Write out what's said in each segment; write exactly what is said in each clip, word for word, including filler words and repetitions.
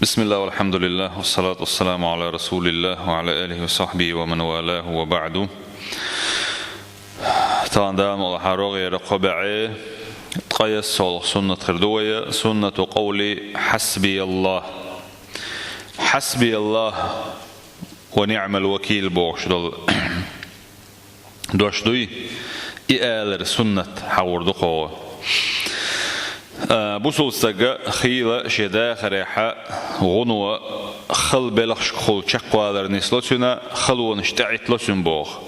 بسم الله والحمد لله والصلاة والسلام على رسول الله وعلى آله وصحبه ومن والاه وبعد. Тахана Дала мукъ лахь, рогӀера кхо бӀаь ткъаь ялх суннат хир ду вай, سنة قول حسبي الله. حسبي الله ونعم الوكيل бохуш долу дош дуй, и алар суннат хьагӀур ду кхо. А, бусалба стага хийла шен дахарехьа гӀуно хала белхашкахула чекхвалар нисло цуьнан, халонаш тӀеӀиттало цуьнан боху.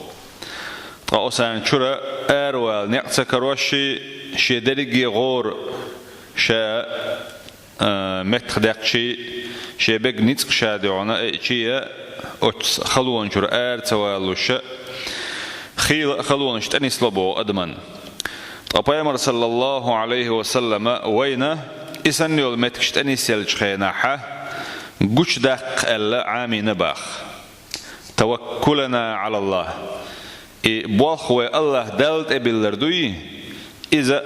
Ткъа оцарна чуьра аравала некъ ца карош, шен дерриге гӀора ша а, меттах деккхачий, шен бега ницкъ ша дуьхьал айичий, оцу халонан чуьра ара ца валуш, хийла а халонаш тӀенисло боху адаман. Ткъа Пайхамар, саллаллаху Ӏалайхи ва саллама, вайна и санна йолу меттигаш тӀенисъеллачу хенахьа гучудаккха аьлла Ӏамийна боху. توكلنا على الله. И болх вай АллахӀ Далла тӀе биллар дуй, иза,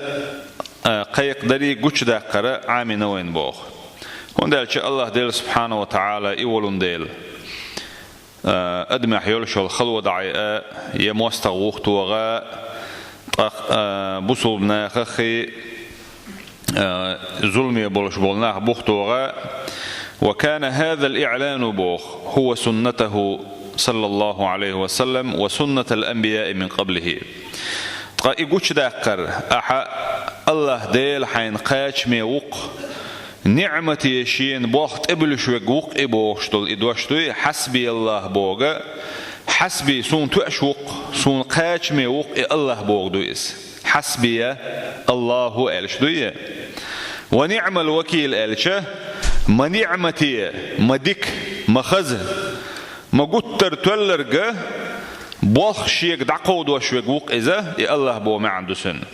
а, кхайкхадарий гучудаккхара Ӏамийна вайна боху. ХӀунда аьлча АллахӀ Дела субхьанаху ва таӀала и волун дела, а, адамехь йолуш йолу хало дӀа а, я мостагӀа вухатоха, ткъа, а, бусалба нахах а, а, зуламе болуш болу нах бухатоха. وكان هذا الإعلان боху هو سنته صلى الله عليه وسلم وسنة الأنبياء من قبله. Ткъа и гучудаккхар, ахьа АллахӀ Дела хьайна кхачаме ву-кх, ниӀмате шена болх тӀебуьллуш верг ву-кх и бохуш долу и дош дуй, حسبي الله боху, хьасби, суна тоьаш ву-кх, суна кхачаме ву-кх и АллахӀ боху дуй иза. حسبي الله аьлча дуй. ونعم الوكيل аьлча, ма ниӀмате, ма дика, ма хаза, ма гуттар а тоьлларг, болх шега дӀакховдош верг ву-кх иза, и АллахӀ боху маьӀна ду цуьнан.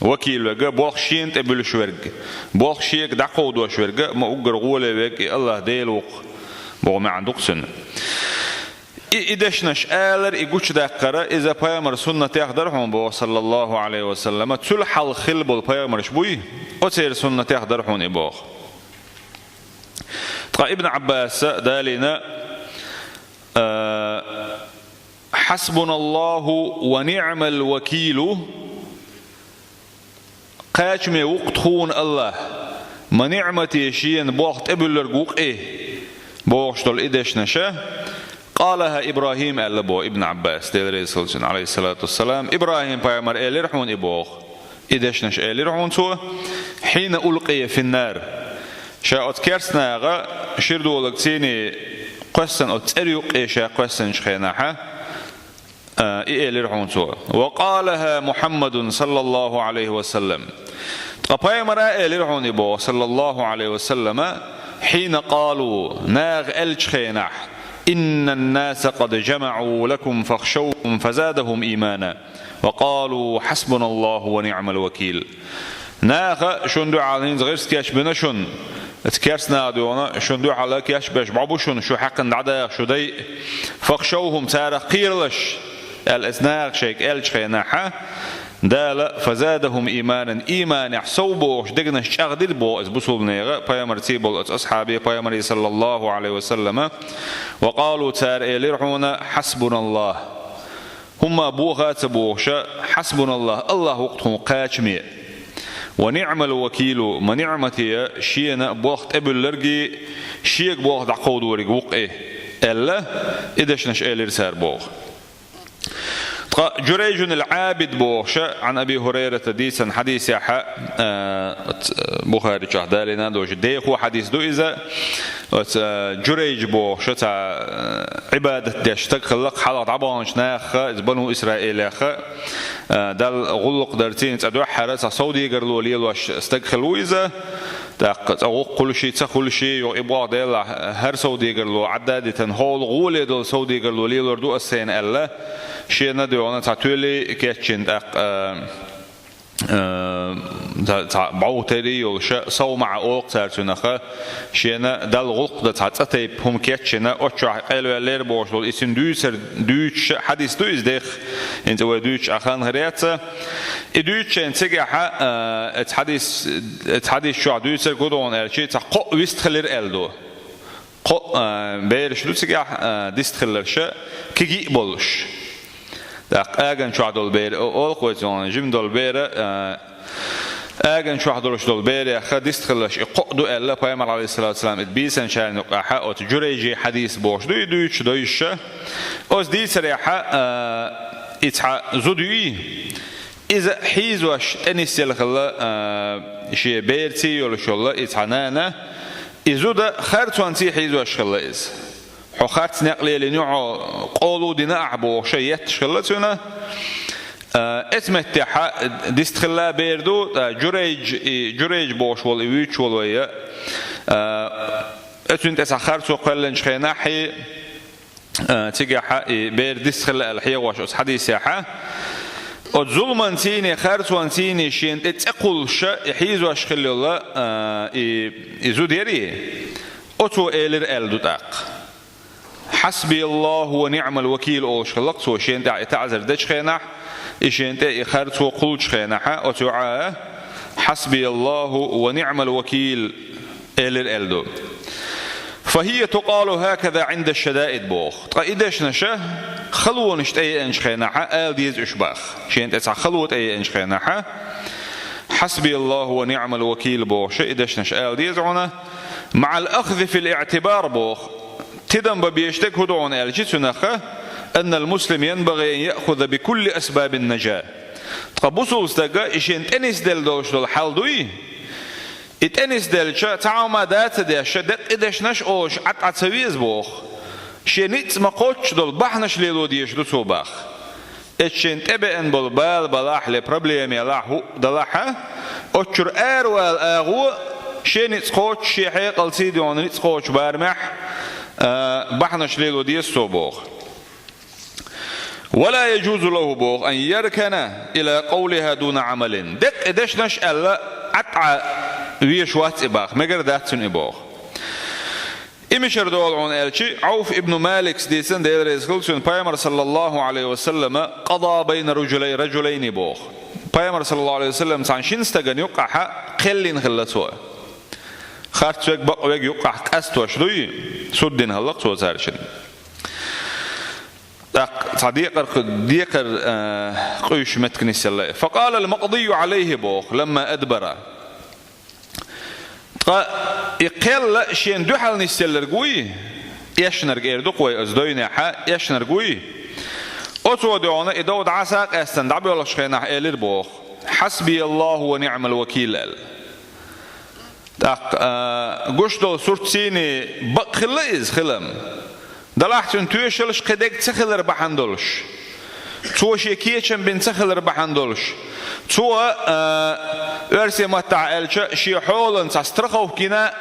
Вакил верг, болх шена тӀе буьллуш верг, болх шега дӀакховдош верг, ма уггар гӀоле верг и АллахӀ Дела ву-кх боху маьӀна ду-кх цуьнан. И, и дешнаш алар, и гучудаккхара, иза Пайхамар суннатех дара хьуна боху, саллаллаху Ӏалайхи ва саллама, цул хьалха хилла болу пайхамарш буй, оцеран суннатех дара хьуна и боху. Ткъа Ибн Ӏаббаса далийна, а, حسبنا الله ونعم الوكيل, кхачаме ву-кх тхуна АллахӀ, ма ниӀмате шена болх тӀебуьллург ву-кх и, бохуш долу и дешнаша, قالها إبراهيم аьлла боху Ибн Ӏаббас, Дела реза хуьлда цунна, Ӏалайхиссалату вассалам, ИбрахӀим-пайхамар элира хьуна и боху. И дешнаш элира хьуна цо, حين ألقي في النار. Ша оцу керстанагӀа ширдолаг цийний кхоьссина, оцу цӀера юккъе ша кхоьссинчу хенахьа, а, и элира хьуна цо. وقالها محمد صلى الله عليه وسلم. Ткъа пайхамара элира хьуна и боху, саллаллаху Ӏалайхи ва саллама, حين قالوا, наха аьллачу хенахь, إن الناس قد جمعوا لكم فاخشوهم فزادهم إيمانا وقالوا حسبنا الله ونعم الوكيل. Наха шуна дуьхьал хӀинца гӀирс кечбина шуна, оцу керстанаха дуьхьал шуна дуьхьал кечбеш бӀо бу шуна, шу хьаькхна дӀадаха шу дайа, فاخشوهم, царах кхералаш, аьлла, оцу наха шайга аьллачу хенахьа, Дала فزادهم إيمانا, ийманехь сов бохуш дегнаш чӀагӀдира боху оцу бусалбанега, пайхамарций болу оцу асхьабе, пайхамаре, саллаллаху Ӏалайхи ва саллама, وقالوا, цара элира хьуна, حسبنا الله. ХӀумма боха а ца бохуша, حسبنا الله, АллахӀ ву-кх тхуна кхачаме. ونعم الوكيل, ма ниӀмате шена болх тӀебуьллургий, шега болх дӀакховдориг ву-кх и, аьлла, и дешнаш элира цара боху. Ткъа Джурайджун ал-Ӏабид бохуша, عن أبي هريرة дийцина хьадисехьа, а, оц, а, Бухари чохь далийна долуш, дехо хьадис ду иза, оц, а, Джурайдж бохуша цхьа, а, Ӏибадат деш стаг хилла-кх хьалха дӀабаханчу нахаха, иза Бану Исраилеха, а, Далла гӀуллакх дарцийна цкъа дуьххьара цхьа совдегарло лелош стаг хилла ву иза, тӀаккха цкъа гӀуллакх хуьлуш, ца хуьлуш, юха и боху делахь, хӀара совдегарло Ӏадда а дитина, хӀокхул гӀоле долу совдегарло лелор ду ас сайна аьлла, шена дуьхьал цхьа тоьли кечйина тӀаккха, а, а, цхьа, цхьа бӀов тайпа йолуша, сов маӀа олу-кх цара цуьнаха, шена Далла гӀуллакх дан цхьа цӀа тайпа хӀума кечйина, оццу чохь къайлаваьллера бохуш долу, и цуьнан дуьйцур дуьйцуш хьадис ду иза дехха, хӀинца вай дуьйцуш Ӏа хан хир яц. И дуьйцучу хенахь цигахьа, а, оцу хьадис, оцу хьадис чохь дуьйцург хӀун ду аьлча, цхьа кхоъ вистхилира аьлла ду. Кхо, а, бераш ду цигахь, а, дистхилларш, кегий а болуш. ТӀаккха аган чохь долу бер, о-, олу-кх вай цунах, жима долу бер, а, аган чохь долуш долу берех дистхилларш и кхо а ду аьлла, Пайхамар, алейхиссалату вассалам, и бийсанчарна юкъахь оцу Журайжи хьадис бохуш ду, и дуьйцуш, доьшуш. Оцу дийцарехь, а, и цхьа зуда юй, иза хьийзош тӀенисъелла хилла, а, шен берций йолуш йолу и цхьа нана, и зуда харцонций хьийзош хилла иза. Хьо харц некъ лелийна ю, хьо къоло дина ахь бохуш, етташ хилла цуьнан. А, эцу меттехь дистхилла бер ду, а, Журайж, и Журайж бохуш волу, и вуьйцуш волу вай, а, оцуьнан тӀе цхьа харцо кхоьллинчу хенахь, и, а, цигахь и бер дистхилла аьлла хьехош оцу хьадисехь, оцу зуламанцийний, харцонцийний шена тӀе цӀе кхуллуш, и хьийзош хилла йолу, а, и, и зуда яра. Оцо элира аьлла ду тӀаккха. «Хьасбияллаху ва ниъмал вакил», олуш хилла-кх цо, шена тӀехь и таӀзар дечу хенахь, и шена тӀе и харцо кхуллучу хенахь, оцу йоӀа, «Хьасбияллаху ва ниъмал вакил», элира аьлла ду. «Фахия тукъалу хӀаказа Ӏинда шадаид», боху. Ткъа и дешнаш халонаш тӀееанчу хенахь ала деза уьш боху. Шена тӀе цхьа хало тӀееанчу хенахь, «Хьасбияллаху ва ниъмал вакил», бохуш, и дешнаш ала деза хьуна, «маӀал ахзи фил иътибар», боху. Тидам бан безаш дерг хӀун ду хьуна аьлча цуьнах, «аннал муслим янбагӀи ан яъхуза бикулли асбабин нажа». Ткъа бусулба стага и шен тӀенисделла долуш долу хьал дуй, и тӀенисделча, цхьа хӀума дан ца деш, деккъа и дешнаш олуш Ӏад Ӏа ца веза боху. Шен ницкъ ма кхоччуш долу бахьанаш лело дезаш ду цо боху. Эцу шен тӀебеана болу бала балахь, ле проблема ялахь, хӀуъа далахь, оцу чуьра аравала агӀо, шен ницкъ кхоччуш, шен хьекъалций дуьйна ницкъ кхоччуш барамехь, а, бахьанаш лело деза цо боху. «Ва ла яжузу лаху», боху, «ан яркана ила къавлиха дуна Ӏамалин». Деккъа и дешнаш аьлла, Ӏад Ӏа везаш вац и боху, мегар дац цуьнан и боху. И мичара долу хьуна аьлча, Ӏауф ибн Маликс дийцина, Дела реза хуьлда цунна, Пайхамар, саллаллаху Ӏалайхи ва саллама, «къада байна ражулай-, ражулайни», боху. Пайхамар, саллаллаху Ӏалайхи ва саллам, цхьана шина стагана юккъехь кхел йина хилла цо. Харц верг, бакъ верг юккъехь къастош дуй, суд дина хилла-кх цо цаьршинна. ТӀаккха цхьа декхар, декхар, а, къуьйсуш меттиг нисъелла. «Факъала ал-макъдийю Ӏалайхи», боху, «ламма адбара». Ткъа и кхел шена дуьхьал нисъелларг вуй, эшнарг эр ду-кх вай оцу дойнехь, эшнарг вуй. Оцо дуьхьал и дов дӀасакъаьстина дӀабоьлхучу хенахь элира боху: «Хьасбияллаху ва ниъмал вакил», аьлла. ТӀаккха, а, гуш долу сурт сийна бакъ хилла иза хилам. Делахь цуьнан тоьшаллаш кхин дерг ца хилар бахьана долуш. Цо шен кечам бина ца хилар бахьана долуш. Цо, а, оьрсийн маттахь аьлча, шен хьолан цхьа страховка йина,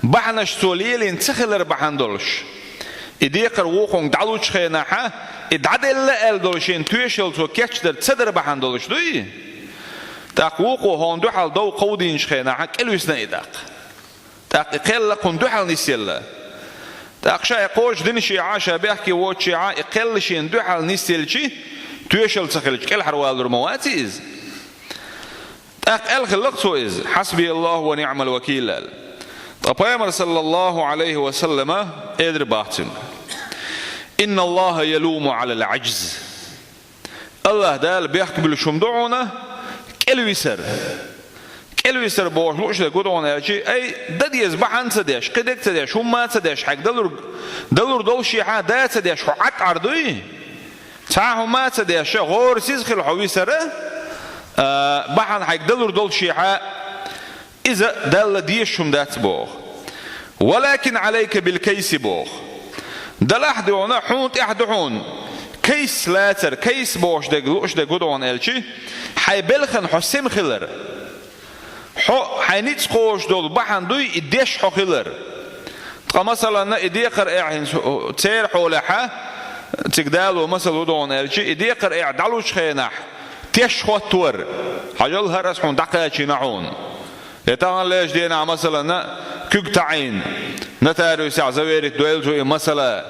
бахьанаш цо лелийна ца хилар бахьана долуш. И декхар вукхунга дӀалучу хенахь, и дӀаделла аьлла долу шен тоьшалла цо кечдар ца дар бахьана долуш дуй? ТӀаккха вукхо хьуна дуьхьал дов кховдийначу хенахь кӀелвисна и тӀаккха. ТӀаккха и кхел кхунна дуьхьал нисъелла. ТӀаккха ша и кхочушдина шехьа, ша бехке воцучехьа, и кхел шена дуьхьал нисъелча, тоьшалла ца хилча, кӀелхьарвалур ма ваций иза? ТӀаккха аьлла хилла-кх цо иза: «Хьасбияллаху ва ниъмал вакил», аьлла. Ткъа Пайхамар, саллаллаху Ӏалайхи ва саллама, элира боху цуьнга: «Инналлаха ялуму Ӏалал Ӏаджз». АллахӀ Дала бехк буьллуш хӀума ду хьуна кӀелвисар. КӀелвисар бохуш лууш дерг хӀун ду хьуна аьлча, ай, дан деза бахьана ца деш, кхин дерг ца деш, хӀумма ца деш, хьайга далур, далур долу шехьа да ца деш, хьо Ӏад Ӏар дуй? Цхьа хӀумма ца деш, гӀорасиз хила хьо висар, а, бахьана хьайга далур долу шехьа, иза Далла дезаш хӀума дац боху. «Валакин Ӏалайка бил кайси», боху. Делахь дуьхьал хьуна тӀехь ду хьуна кайс лацар, кайс бохуш дерг, лууш дерг хӀун ду хьуна аьлча, хьайн белхан хьо сема хилар. Хьо хьайн ницкъ кхочуш долу бахьана дуй и деш хьо хилар. Ткъа, масалан, и декхар эхь хӀинца церан хьолехь, цига дало масал хӀун ду хьуна аьлча, и декхар эхь дӀалучу хенахь, теш хӀоттавар. Хьажал, хӀара аса хьуна дӀакхачийна хьуна. Я таханлерчу денахь, масалан, куьг таӀийна, нотариусехь заверить дойла цо и масала.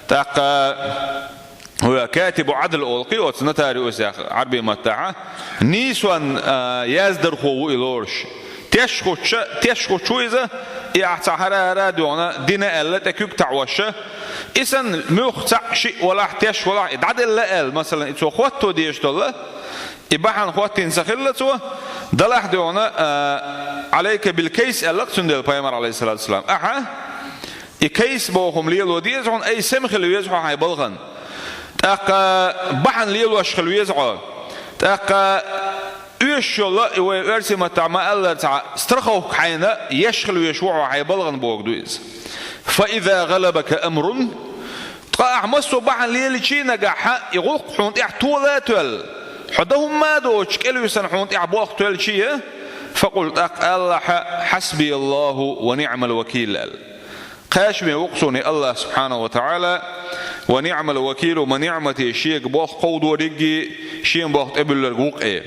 ТӀаккха хӀу катибу Ӏадл олу-кх оцу нотариусех Ӏарбийн маттахь, нийсонан, а, яздархо ву и лоруш. Теш хӀуттуш, теш хӀуттуш ву иза, И ахь цхьа хӀара-хӀара а дуьхьна дина аьлла, тӀе куьг таӀош, и санна муьлхха цхьаъ-шиъ валахь, теш валахь, и дӀаделла аьлла, масалан, и цо хӀотто дезаш долла, и бахьана хӀоттийна ца хилла цо, далахь дуьхьна, а, «Ӏалайка бил кайс», аьлла-кх цундела пайхамар, Ӏалайхиссалату вассалам. Ахьа и кайс боху хӀума лело деза хьуна, ай сема хила веза хьо хьайн балган. ТӀаккха бахьана лелош хила веза хьо. ТӀаккха оьшуш йолу, и вай оьрсийн маттахь ма-аллара цхьа страховка хьайна еш хила везаш ву хьо хьайн балган бохург ду иза. «Фа иза гӀалабака амрун», ткъа ахь массо а бахьана лелийча нагахь, и гӀуллакх хьуна тӀехь тола а тоьлла, хьо дан хӀумма а доцуш, кӀелвисина хьуна тӀехь болх тоьллича, «факъул», тӀаккха алахьа: «Хьасбияллаху ва ниӀмал вакил», аьлла. Кхачаме ву-кх суна и АллахӀ субхьанаху ва таӀала, «ва ниӀмал вакилу», ма ниӀмате шега болх кховдориг а, шена болх тӀебуьллург ву-кх и.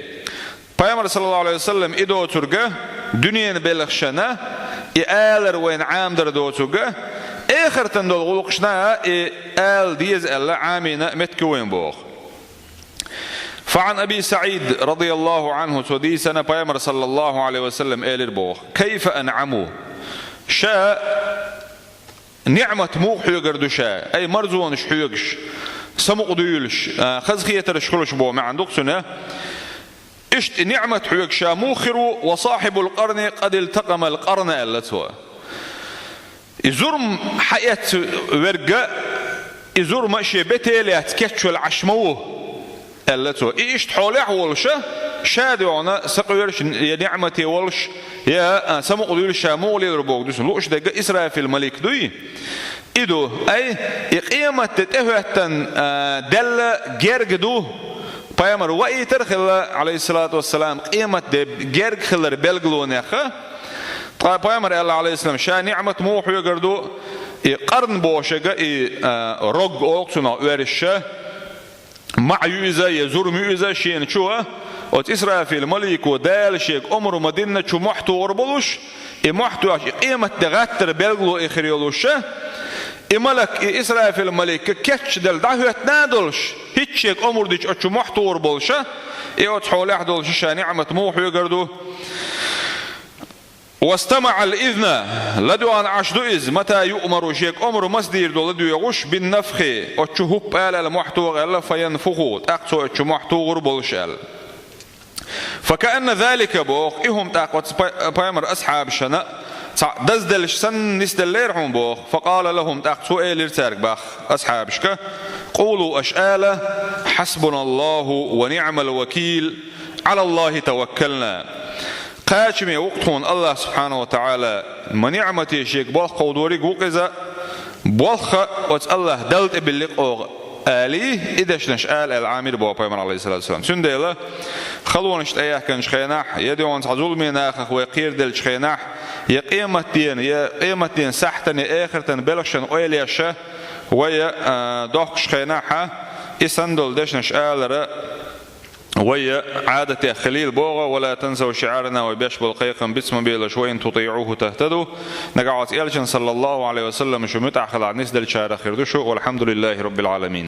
Пайхамар, саллаллаху Ӏалайхи ва саллам, и доцург а, дуьненан белхашна и алар вайна Ӏамадар доцург а, эхартан долу гӀуллакхашна а и ала деза аьлла Ӏамийна меттиг ю вайн боху. فعن أبي سعيد رضي الله عنه, цо дийцина, пайхамар, саллаллаху Ӏалайхи ва саллам, элира боху: «كيف أنعم؟» Ша ниӀмат муха хьоьгур ду ша, ай марзонаш хьоьгуш, самукъадуьйлуш, а, хазахетарш хуьлуш боху маьӀна ду-кх цуьнан. Иштта и ниӀмат хьоьгуш ша муха хир ву, «وصاحب القرن قد التقم القرن», аьлла цо. И зурма хьаэцна верг а, и зурма шен бете лаьцна кечвелла Ӏаш ма ву, аьлла цо. И иштта хьолехь а волуша, ша дуьхьна сакъоьруш я ниӀмате волуш, я, а, самукъадуьйлуш ша муха лелор бохург ду цуьнан. Лууш дерг а Исрафил малик дуй? И ду. Ай, и къематде тӀехӀоьттина, а, делла герга ду. Пайхамар ваийтар а хилла, Ӏалайхиссалату вассалам, къематде герга хилар белгалонех а. Ткъа пайхамар аьлла, Ӏалайхиссалам, ша ниӀмат муха хьоьгур ду, и къарн бохуш ерг а, и, а, рог олу-кх цунах, оьрсаша, маӀа ю иза я зурма ю иза, шена чу а, оцу Исрафил малико Дала шега омра ма-динна чу мохь тухур болуш, и мохь тоьхча и къематде гӀаттар белгало и хир йолуша, и малик, и Исрафил малик кечделла дӀахӀоьттина а долуш, хӀинцца шега омра дича оцу чу мохь тухур болуша, и оцу хьолехь долуша ша ниӀмат муха хьоьгур ду? «واستمع الإذن», ладоьгӀна Ӏаш ду иза, «متى يؤمر», шега омра маса дийр ду ладоьгӀуш, «بالنفخ», оцу чу хӀуппа ала аьлла, мохь тоха аьлла, «فينفخ», тӀаккха цо оцу чу мохь тухур болуш аьлла. «فكأن ذلك», боху, и хӀума тӀаккха оцу пай-, пайхамар асхьабашна цхьаъ дазделлаш санна нисделлера хьуна боху. «فقال لهم», тӀаккха цо элира цаьрга боху асхьабашка: «قولوا», аша ала: «حسبنا الله ونعم الوكيل، على الله توكلنا». Кхачаме ву-кх тхуна АллахӀ субхьанаху ва таӀала, ма ниӀмате шега болх кховдориг ву-кх иза, болх а оцу АллахӀ Далла тӀе билли-кх оха, алий, и дешнаш ала аьлла Ӏамийра боху пайхамар, Ӏалайхиссалату вассалам. Цундела халонаш тӀеяхкинчу хенахь, я дуьхьал цхьа зуламе нахах вай кхераделлачу хенахь, я къематдена, я къематден сахьтана, я эхартан белхашна ойла еш вай, а, дохкучу хенахь, и санна долу дешнаш алара вай Ӏадатех хилийла боху, «ولا تنسوا شعارنا», вай беш болу кхайкхам биц ма белаш, «وإن تطيعوه تهتدوا». Нагахь оцу элчан, саллаллаху Ӏалайхи ва саллам, шу муьтӀахь хилахь нисделлачарах хир ду шу. والحمد لله رب العالمين.